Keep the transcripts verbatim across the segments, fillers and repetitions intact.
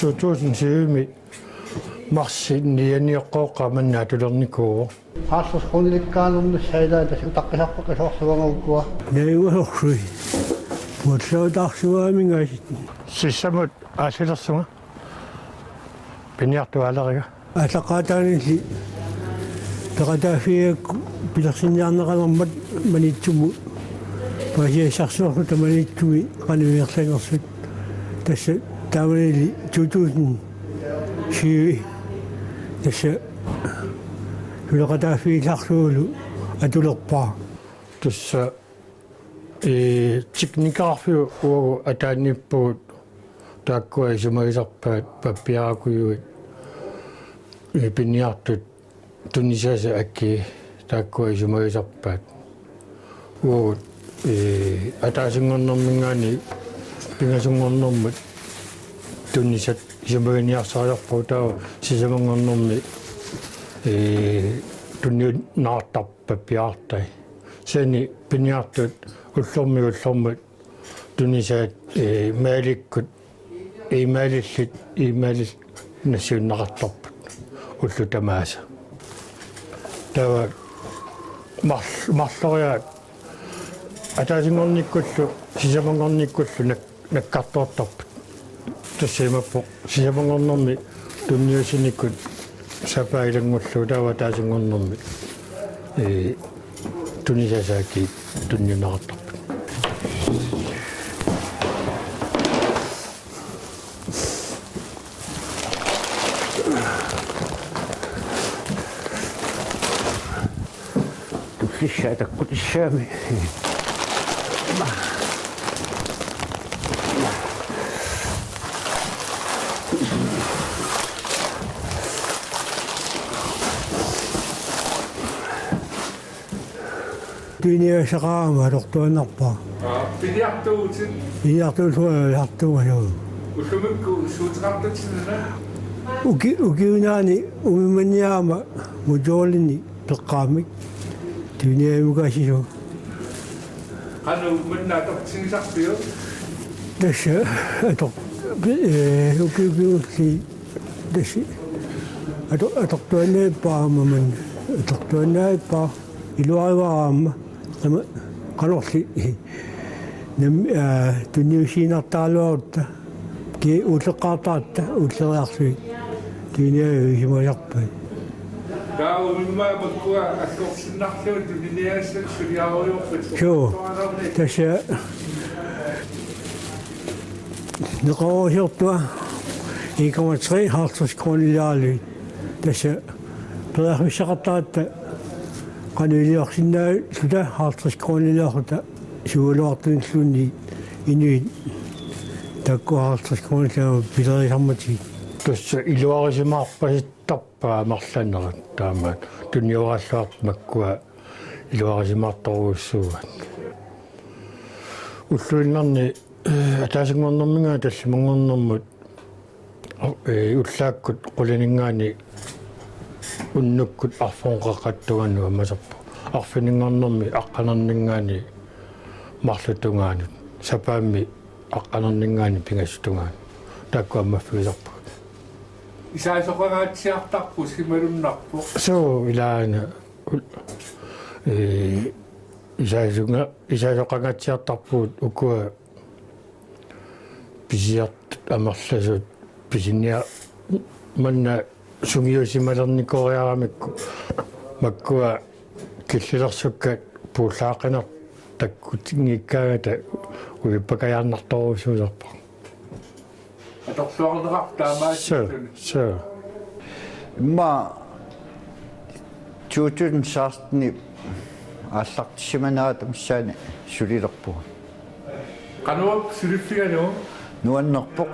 To tusind syv-mi marsip niogtyve-kkooq manna atulernikuuvoq. Haarsuskunilikkaanernissaq ilaata utaqqisarpakka soorsuangukkua. Naiuasorsui. Puullautaarsuaaminnga. Sissamut aasilersunga. Piniartuaaleriga. Aallaqqaataaniilli peqataaffigigakku pilersinniarneqalermat Maniitsumut paasisassarsiorluta Maniitsumi qanoq ingerlanersut. Tassa taamaniilli to tusind syv tassa suleqataaffigillarlugulu atulerpara. Tassa ee, teknikerfiup uagut ataaniippugut taakkua isumagisarpaat pappiarakujuit, ee, piniartut tunisaasa akii taakkua isumagisarpaat. Uagut, ee, ataasinngornerminngaanniit pingasunngornermut tunisat isumaginiarsariaqarput taava sisamanngornermi, ee, tunniunneqartarput pappiartai. Kisianni piniartut ullormiit ullormut tunisaat, ee, mailikkut, e-mailillit, e-mailillit nassiunneqartarput ullut tamaasa. Taava mar-, marloriaat ataasinngornikkullu sisamanngornikkullu nak-, nakkartoortarput. Tassa imaappoq sisamanngornermi tunniussinikkut sapaat ilanngullugu taava ataasinngornermi, ee, tunisaasa akii tunniunneqartarput. Tullissaa takkutissaami. Tuiniassaqarama atortuinnarpara. Aa, piniartuutit? Piniartuullunga, piniartuullunga, joo. Ullumikkut suuteqartutit una? Uki-, ukiunaani umimanniarama motorini peqqaammik. Tuiniamukaasisoq. Qanoq manna atortigisarpiuk? Tassa ator-, pi-, ee, uki-, ukiulli tassa ator-, atortuinnarpara aamma manna. Atortuinnarpara iluarivara aamma. Aamma qanorli nam-, aa, tunniussiinnartaraluarutta. Kisianni uulleqqaartaratta uulleriarlugit. Tuiniaat isumagisarpaat. Taava uimmaa makkua atorsinnarlugu tuniniassat suliarujoorput. Joo. Tassa neqeroorsiortua en komma tre halvtreds koruuniliarlugit. Tassa periarfissaqartaratta qanoq iliorsinnaalluta halvtreds koruuniliorluta suugaluartunilluunniit inuit taakku halvtreds koruuninik pilerisarmatigit. Tassa iluarisimaarpasittarpaa marlanerit taamaat tunnioraalluartut makkua iluarisimaartorujussuugaat. Ulluinnarni, ee, ataasinngornerminngaanniit tallimanngornermut ee, ullaakkut qulininngaanniit unnukkut arfernup qeqqata tungaanut ammasarpoq. Arfininngornermi aqqanerninngaanniit marluk tungaanut. Sapaammi aqqanerninngaanniit pingasut tungaanut. Taakku ammaffigisarpagut. Isaasoqangaatsiartarpoq simalunnarpoq. Suu ilaana. Ul-, ee, isaasunga-, isaasoqangaatsiartarpugut ukua pisiartut amerlasuut pisinia-, manna sungiusimalernikooriaramikku makkua killilersukkat puullaaqqinartut takkutinngikkaangata uippakajaannartorujussuusarpoq. Atorluarneqarpoq taamaasilluni. Suu, suu. Immaqa to tusind seksten-ip aallartissimanera tamassaani sulilerpugut. Qanoq suliffigalugu? Nuannerpoq.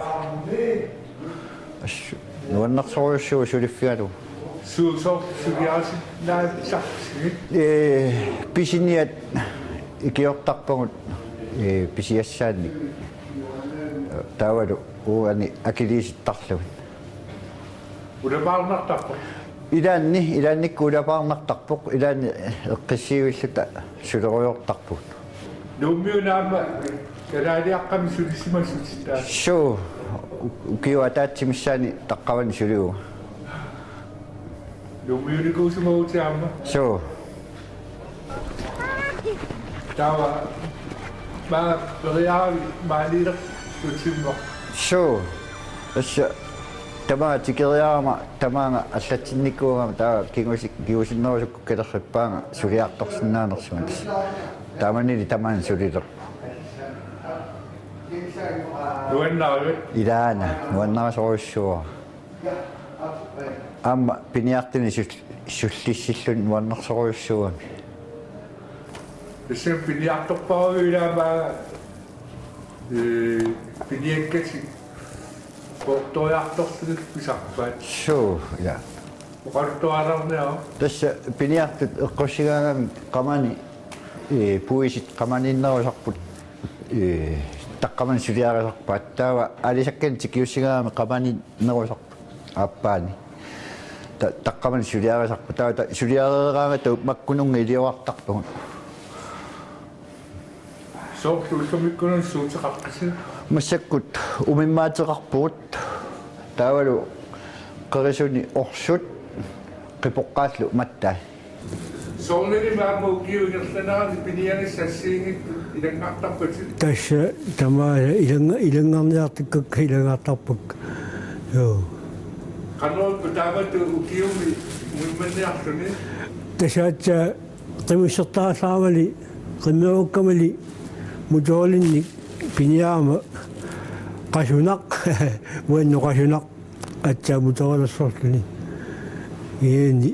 Assut nuannersorujussuuvoq suliffigalugu. Suu, sooq suliarisinnaavissaarsigit? Ee, pisiniat ikiortarpagut, ee, pisiassaannik. Taavalu uani akiliisittarlugit. Ulapaarnartarpoq? Ilaanni, ilaannikkut ulapaarnartarpoq, ilaanni eqqissivilluta sulerujoortarpugut. Nuummiuna aamma kalaaliaqqamik sulisimasutit taava? Suu. Ukiup ataatsip missaani taqqavani suliuvoq. Lummiunikuusimagutsi aamma. Suu. Taava maanga periaravit maaniilertutimma. Suu. Tassa tamaanga tikeriarama tamaanga allatsinnikuugama taava kingusi-, kingusinnerusukkut kalerrippaanga suliartorsinnaanersunga tassa. Taamanili tamaani sulilerpoq. Nuannaravit? Ilaana, nuannarisorujussuuara. Aamma piniartunik sul-, sullissilluni nuannersorujussuugami. Tassa piniartorparuit ilaat maanga, ee, piniakkatik poortoriartorlugit pisarpaat. Suu, ja. Oqaluttuarniaruk. Tassa piniartut eqqussigaangamik qamani, ee, puisit qamaniinnerusarput, ee, taqqamani suliarisarpaat. Taava aalisakkanik tikiussigaangamik qamaniinnerusarput aappaani. Ta-, taqqamani suliarisarput. Taava ta-, suliareeraangata makkununnga iliorartarpugut. Soorlu ullumikkunani suuteqarpisi? Massakkut umimmaateqarpugut. Taavalu qerisuni orsut qipoqqaallu mattai. Soorunami aamma ukiup ingerlanerani piniagissat assigiinngitsut ilanngartarpatit? Tassa tamaasa ilannga-, ilanngarniartakkakka ilanngartarpakka. Joo. Qanorpiaq taamatut ukiumi umimmanniarluni? Tassa aatsaat qimussertarallaramali, qimmerukkamali motoorilinnik piniarama qasunaq, uannut qasunaq, aatsaat motoorilersorluni. Iini.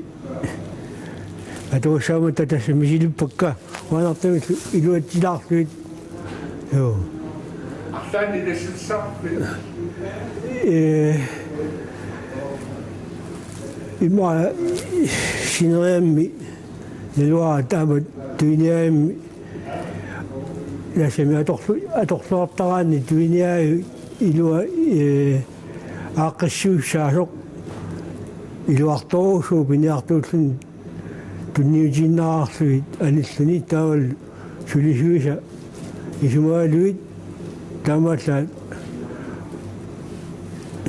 Atugassaammata tassa misilippakka, uanartumillu iluatsilaarlugit. Joo. Arlaannik ilassutissaqarpit? Ee, immaqa sineriammi naluara taama tuiniaammi ilassami atorlu-, atorluartaraanni tuiniaavik ilua, ee, aaqqissuussaasoq iluartorujussuuvoq piniartuulluni tunniutiinnarlugit anilluni taavalu sulisuisa isumagalugit taamaallaat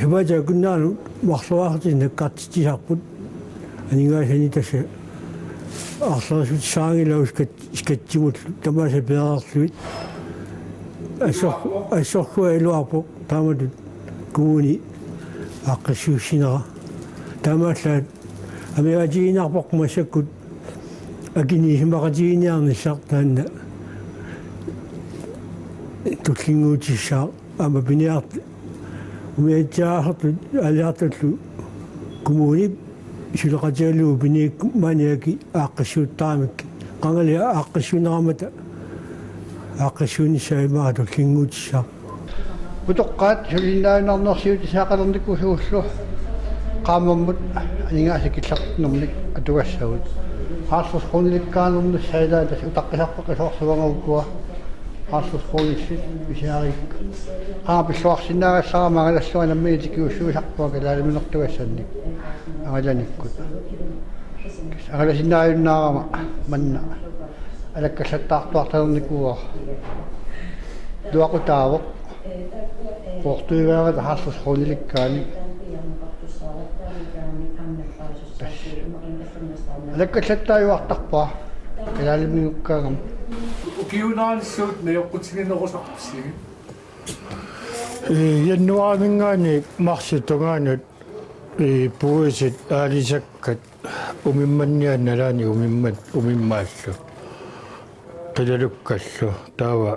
sapaatip akunneranut marloriarlutik nakkartitsisarput aningaasanik tassa arlerissutissaraanngilaq skat-, skatsimullu tamaasa peereerlugit assor-, assorsuaq iluarpoq taamatut kommuni aaqqissuussinera taamaallaat amigaatigiinnarpoq massakkut akini isumaqatigiinniarnissaq taanna tullinnguutissaaq aamma piniart-, umiatsiaartut aalaartullu kommunip suleqatigalugu piniakkat maani aki aaqqissuuttaramik qangali aaqqissuunnerammata aaqqissuunnissaa immaqa tullinnguutissaaq. Utoqqaat sulinnaajunnaarnersiutissaaqalernikuusuullu qaammammut aningaasat killeqarnermik atugassagut. Halvtreds kronelikkaanernissaq ilaat tassa utaqqisarput qisorsivanga ukua. Halvtreds kronelit pisiarigakku. Qanga pilluarsinnaagassara maanga angalasuaq nammineq tikiussuisarpunga kalaaliminertugassannik. Angalanikkut. Angalasinnaajunnaarama manna. Alakkallattaartuartalernikuuara. Iluaqutaavoq. Poortuivaagata halvtreds kronelikkaani. Alakkallattaajuartarpara. Kalaaliminnukkaangama. Ukiup naanerani suut najoqqutiginerusarpisi? Ee, januaariminngaanniit marsip tungaanut, ee, puisit aalisakkat umimmanniat nalaani umimmat-, umimmaallu. Qilalukkallu. Taava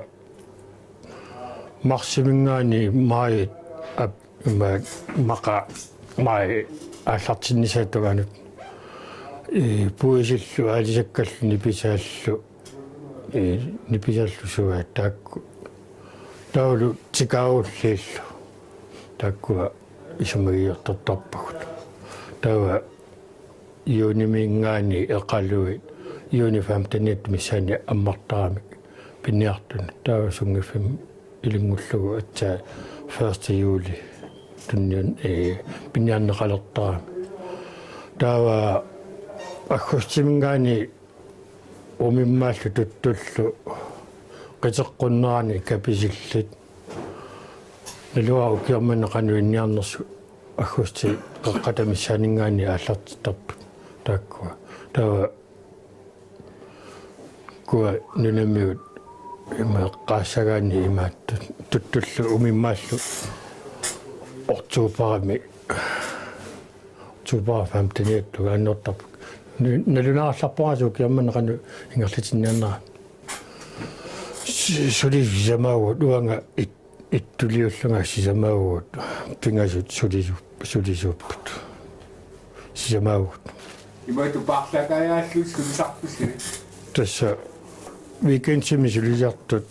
marsiminngaanniit maajip ap-, ma-, maqa-, maajip aallartinnissaata tungaanut. Ee, puisillu aalisakkallu nipisaallu. Ee, nipisaallu suaat taakku. Taavalu tikaagulliillu. Taakkua isumagiartortarpagut. Taava juuniminngaanniit eqaluit juuni femteniuttut missaanni ammartaramik piniartunut. Taava sunngiffimmi ilinngullugu aatsaat første juli tunniun-, ee, piniarneqalertarami. Taava aggustiminngaanniit umimmaallu tuttullu qiteqqunnerani kapisillit. Naluara ukioq manna qanoq inniarnersut aggustip qeqqata missaaninngaanniit aallartittarput taakkua. Taava ukua nunamiut ima eqqaassagaanni imaattut tuttullu umimmaallu oktoberimi, oktober femteniattuga annertarput. Nu-, nalunaarlarpara ukioq manna qanoq ingerlatinniarnera. Su-, suli sisamaavugut uanga it-, ittuliullunga sisamaavugut pingasut sulisu-, sulisuupput. Sisamaavugut. Imatut paarlakaajaallusi sulisarpusi? Tassa weekendimi sulisartut,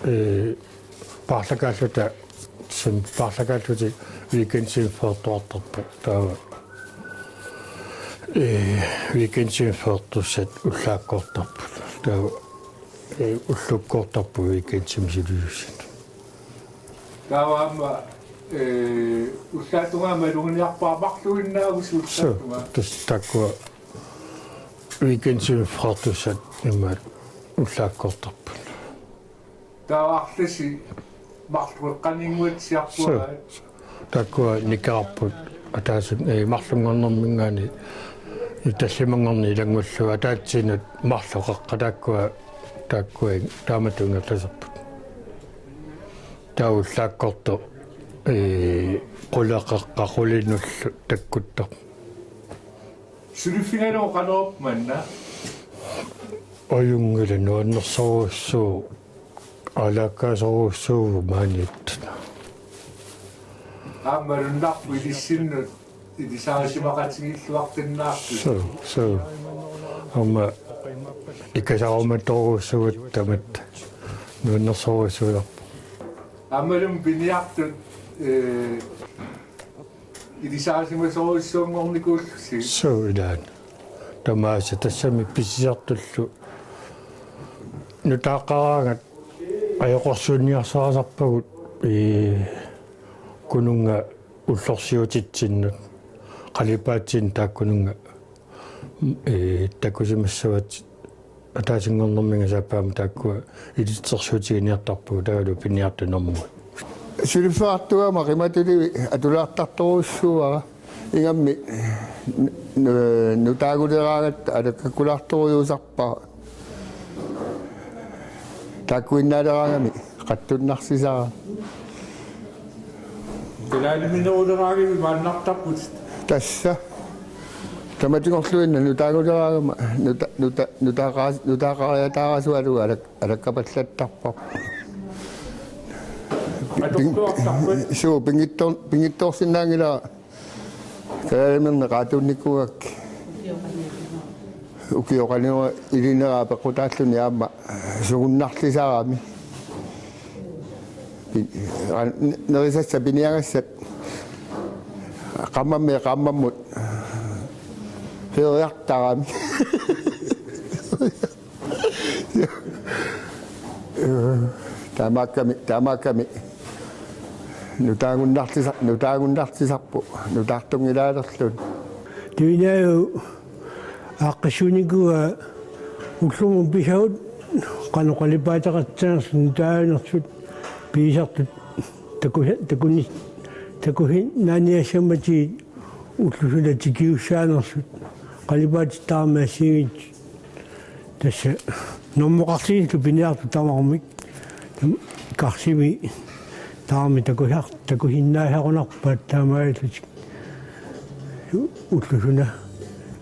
ee, paarlakaalluta, tassami paarlakaallutik weekendimi feertuartarput. Taava, ee, weekendimi feertussat ullaakkoortarput. Taava, ee, ullukkoortarput weekendimi sulisussat. Taava aamma, ee, ullaap tungaa maluginiarpara marluinnaagussi. Suu, ullaap tungaa. Tassa taakkua weekendimi feertussat imaat ullaakkoortarput. Taava arlasi marluk eqqaninnguatsiarput. Suu. Taakkua nikerarput ataasiinnaq, ee, marlunngornerminngaanniit, ee, tallimanngorneq ilanngullugu ataatsiinnut marluk qeqqa taakkua, taakkua taamatut ingerlasarput. Taava ullaakkoortoq, ee, quleqeqqa qulinullu takkuttarpoq. Suliffigalugu qanorpiaq manna? Ajunngilaq, nuannersorujussuuvoq, aalaakkaasorujussuuvoq maaniittut. Aamma malunnarpoq ilissinnut ilisarisimaqatigilluartinnaartut. Suu, suu. Aamma ikasarumatorujussuuvoq tamatta. Nuannersorujussuuvoq. Aammalumi piniartut, ee, ilisarisimasorujussuanngornikuullusi. Suu, ilaanni. Tamaasa tassami pisisartullu nutaaqaraangat ajoqersuunniarsarisarpagut, ee, Kununnga ullorsiutitsinnut qalipaatsinnut taakkununnga, ee, takusimassavaat. Ataasinngornerminnga saappaamut taakkua ilitsersuutiginiartarpagut, taavalu piniartut normuat. Suliffeqartuugama qimatulivik atulaartartorujussuuara, ingammik nu-, nu-, nutaaguleraangatta alakkakkulaartorujussuusarpara. Taakkuinnaaleraangami qatsunnarsisarami. Kalaalimineruleraangami maannartarputit. Tassa. Tamatigorluinnaq nutaaguleraangama nuta-, nuta-, nutaaqa-, nutaaqariataarasualugu alak-, alakkapallattarparput. Ping-, atortuartarpat. Suu, pingittor-, pingittoorsinnaanngilara. Kalaaliminernik qaatuunnikuugakkit. Ukioqanngilaq ilinera peqqutaalluni aamma sugunnarlisarami. Pi-, a-, n-, nerisassat piniagassat qaammammit qaammammut feriartarami. Taamaakkami, taamaakkami. Nutaagunnartisa-, nutaagunnartisarput, nutaartunngilaalerluni. Tuinaju aaqqissuunnikuuaa ullormut pisagut qanoq qalipaateqassaanersut nutaanersut pigisartut takusa-, takunni-, takusinnaaniassammatigit ulloq suna tikiussaanersut qalipaatit tamarmik assigiinngitsut. Tassa normoqarlunilu piniartut tamarmik. Tam-, karsimi tamarmik takusar-, takusinnaasarunarpaat taamaalillutik. Ulloq suna.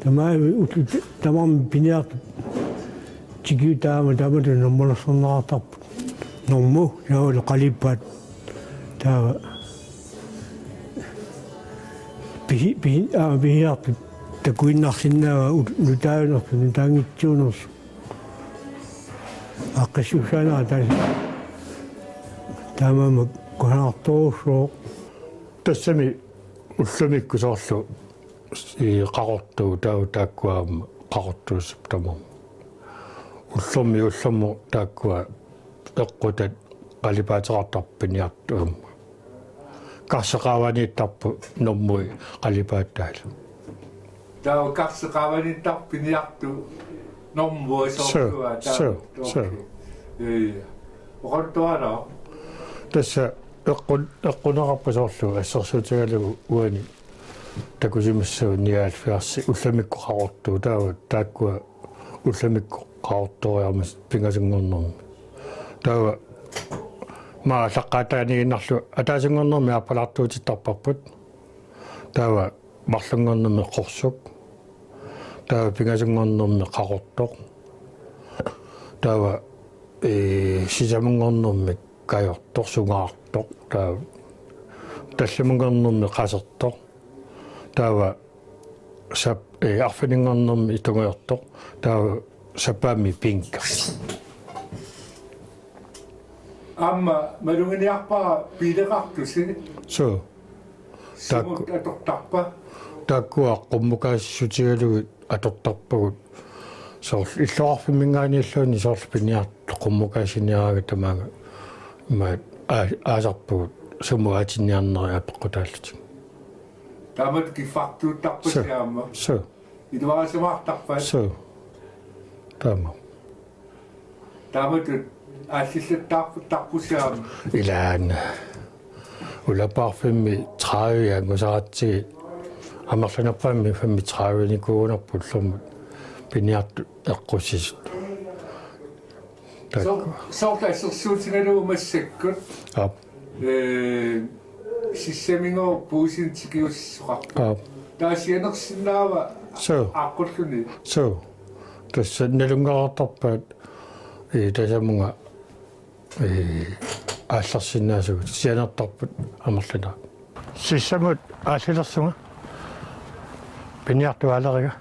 Tamarmik ullut tamarmik piniartut tikiut taama taamatut normoqarsorneqartarput. Normu, taavalu qalipaat. Taava pisi-, pisi-, aamma pisiartut takuinnarsinnaavaat ut-, nutaanersut, nutaanngitsuunersut. Aaqqissuussaanera taas-, taamaammat kusanartorujussuuvoq. Tassami ullumikkut soorlu, ii, Qaqortup, taava taakkua aamma Qaqortuussap tamarmi. Ullormiit ullormut taakkua eqqutat qalipaateqartarput piniartut aamma. Karsit qaavaniittarput normui qalipaataat. Taava karsit qaavaniittarput piniartut normui. Suu, soorlua taava. Suu, suu. Okay. Ii. Oqaluttuaraq. Tassa eqqun-, eqquneqarpoq soorlu assersuutigalugu uani takusimassavat nioghalvfjerds ullamikkut qaqortugut, taava taakkua ullamikkut qaqortoriarmata pingasunngornermi. Taava maa aallaqqaataaniiginnarlugu ataasunngornermi aappalaartuutittarparput. Taava marlunngornermi qorsuk. Taava pingasunngornermi qaqortoq. Taava, ee, sisamunngornermi kajortoq, sungaartoq. Taava tallimunngornermi qasertoq. Taava sap-, ee, arfininngornermi tungujortoq. Taava sapaammi pinka. Aamma maluginiarpara biileqartusi. Suu. Taakku-, sumut atortarpa? Taakkua qummukaasissutigalugit atortarpagut. Soorlu illoqarfimminngaanniilluunniit soorlu piniartut qummukaasiniaraangat tamaanga. Imaat aa-, aasarpagut sumut aatinniarneri apeqqutaallutik. Taamatut kiffartuuttarpasi aamma. Suu. Iluarisimaartarpat. Suu. Taama. Taamatut aallillattaarput tarpusiaam. Ilaana. Ulapaarfimmi tredive angusaratsigit amerlanerpaammi femogtredive-nikuugunarput ullormut piniartut eqqussisut. Taakku. Soo-, soorlu assersuutigalugu massakkut. Aap. Ee, sissamigooq puisit tikiussisoqarput. Aap. Taava sianersinnaava. Suu. Aaqqulluni. Suu. Tassa nalunngeqartarpaat, ee, tasamunga, ee, aallarsinnaasugut sianertarput amerlanerit. Sissamut aallilersunga piniartut aaleriga.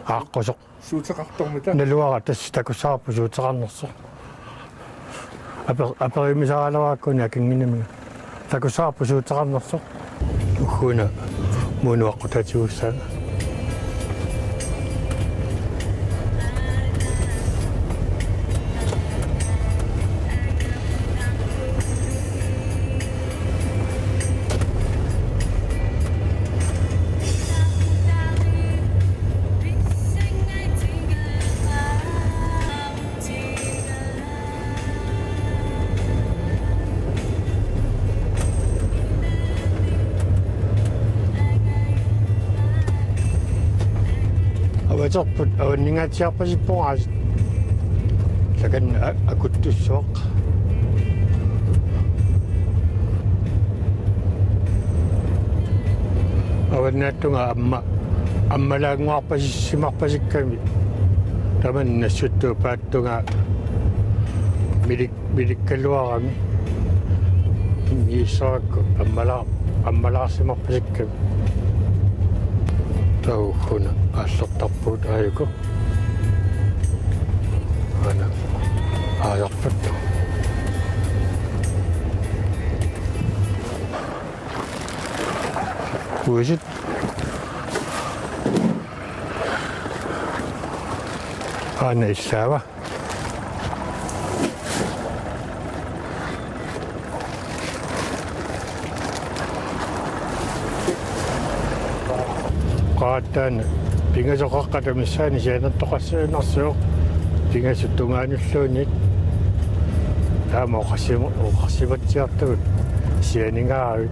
Aaqqusoq. Suuteqartormita? Naluara tassa takussavarput suuteqarnersoq. Aper-, aperiumisaraleraakkunik akinnginnamiga. Takussavarput suuteqarnersoq. Ugguuna muunuaqqutaatigussaanga. Avaterput avanningaatsiarpasippunga aasiit. Takanna a-, akuttussuaq. Avannaattunga amma-, ammalaannguarpasissimarpasikkami. Tamanna nassuttuupaattunga milik-, milikkaluarami. Niissarakku ammala-, ammalaarsimarpasikkami. Taava ugguuna aallertarpugut aajuku. Aana. Aajarput. Puisit. Aana illaava. Qaattaan pingasut qaqqat missaani sianertoqarsiinnarsivoq. Pingasut tungaanulluunniit. Taama oqassima-, oqassimatsiartugut sianingaaravit.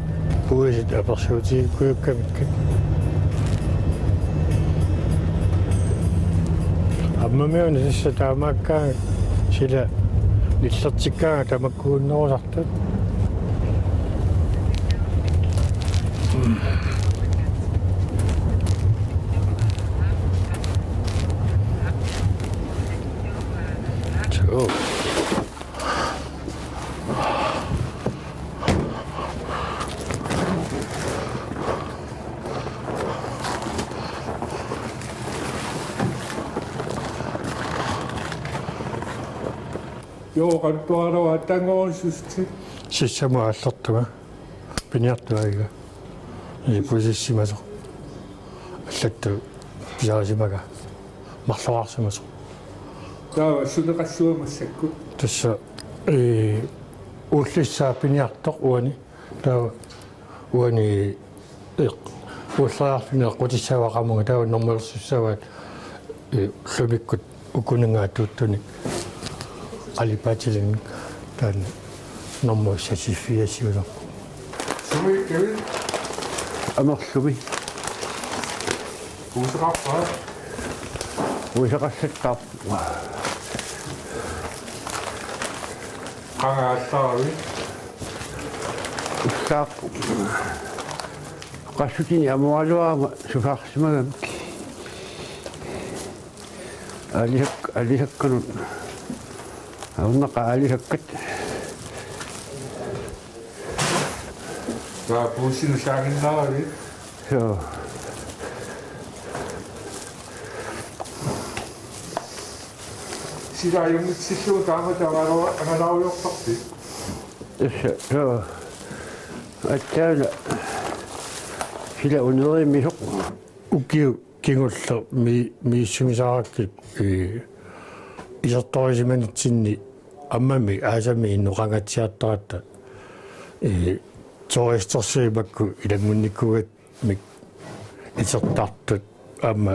Puisit apersuutigikkujukkamikkit. Ammamiuna tassa taamaakkaangat sila nillertikkaangat tamakkuunnerusartut. Suu. Joo, qanittuaraluarpara tangorussusti. Sissamut aallertunga. Piniartut aajuku. Ii, puisissimasoq. Allattoq pisarisimagaa. Marloraarsimasoq. Taava suneqassuaq massakkut? Tassa, ee, uullissaa piniartoq uani. Taava uani, ee, ulleriarluni eqqutissavat qamunga, taava normalersussavaat, ee, ullumikkut ukuninnga atuuttunik qalipaatilinnik taanna. Nummer seksogfirs. Sumi ikkavit? Amerlumi. Puiseqarpa? Puiseqarsattaarpoq. Qanga aallaravit? Ullaaq. Qassutini amualuarama susaarsimagamik. Aalisakka, aalisakkanut. Aunnaqa aalisakkat. Taava puisinut saaginnaaravit? Joo. Sila ajunngitsillugu taamatut angala-, angalaarujoortarpit? Tassa, joo. Aatsaat sila unerimisoq. Ukiut kingulleq mi-, misissuisaarakkit, ee, isertorisimanitsinni aammami aasami innuqangatsiartaratta, ee, turistersuit makku ilanngunnikkuugamik isertartut aamma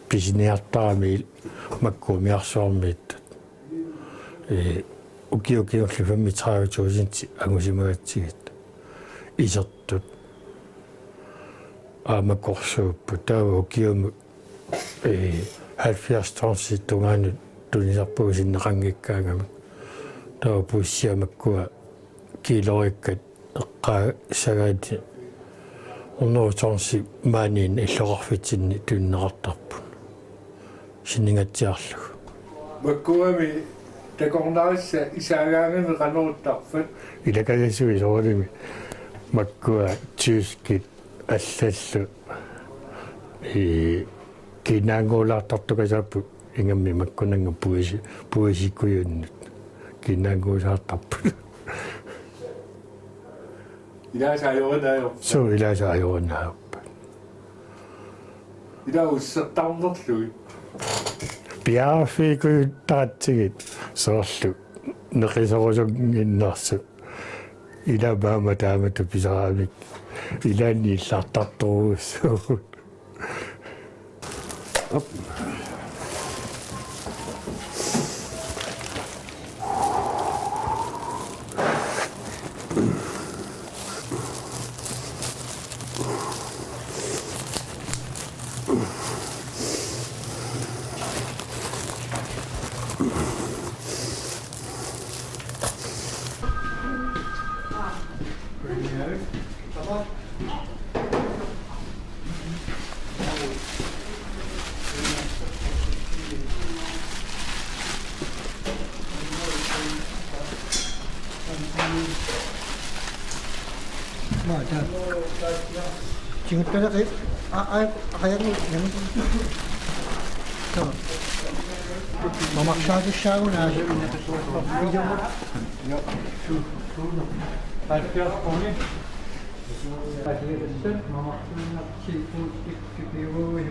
pisiniartaramik makku umiarsuarmiittut. Ee, ukiut kingulliit femogtredive tusind angusimagatsigit isertut. Aamma korsuupput. Taava ukiumut, ee, halvfjerds tonsit tungaanut tunisarpagut sinneqanngikkaangamik. Taava puissia makkua kiiloriikkat eqqaassagaanni hundrede tonsit maaniinneq illoqarfitsinni tunineqartarput. Siningatsiarlugu. Makkuami takornarissat isaagaangamik qanoq ittarpat? Ilakajasui soorunami makkua tyskit allallu, ee, kinaannguulaartartukasaapput ingammik makkunannga puisi-, puisikkujunnut kinaannguusaartarput. Ilaasa ajorinaajorput. Suu, ilaasa ajorinaajorput. Ila ussertarnerlugit. Piareerfigiuttaratsigit soorlu neqisorusunnginnersut. Ila maama taamatut pisaramik. Ilaanni illartartorujussuugut. Op. Maata. Tinguttaleqi. A, a, qajangu, jangu. Joo. Mamarsaatussaaguna. Joo. Halvfjerds kroner. Halvfjerds kroner. Ti kroner.